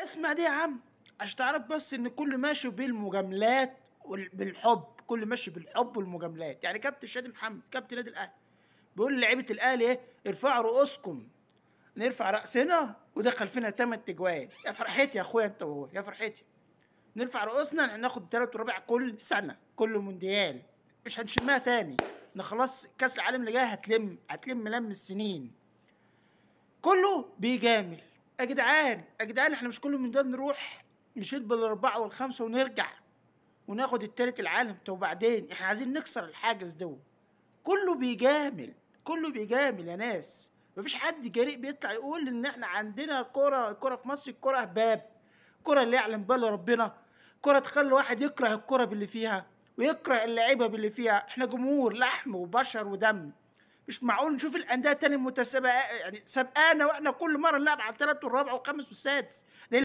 اسمع دي يا عم عشان تعرف بس ان كل ماشي بالمجاملات وبالحب، كل ماشي بالحب والمجاملات. يعني كابتن شادي محمد كابتن نادي الاهلي بيقول لعيبة الاهلي ايه؟ ارفعوا رؤوسكم، نرفع راسنا ودخل فينا 8 تجوان. يا فرحتي يا اخويا انت وهو، يا فرحتي. نرفع رؤوسنا ناخد 3 وربع كل سنة، كل مونديال، مش هنشمها تاني. خلاص كاس العالم اللي جاي هتلم هتلم لم السنين. كله بيجامل يا جدعان، يا جدعان احنا مش كل مونديال نروح نشيل بالاربعة والخمسة ونرجع وناخد التالت العالم. طب وبعدين احنا عايزين نكسر الحاجز ده. كله بيجامل، كله بيجامل يا ناس. مفيش حد جريء بيطلع يقول ان احنا عندنا كرة، كرة في مصر كرة هباب، كرة اللي يعلم بها ربنا، كرة تخلي واحد يكره الكرة باللي فيها ويكره اللعيبة باللي فيها. احنا جمهور لحم وبشر ودم، مش معقول نشوف الاندية التانية متسابقه يعني سابقانا واحنا كل مرة نلعب على الثالث والرابع والخامس والسادس. ده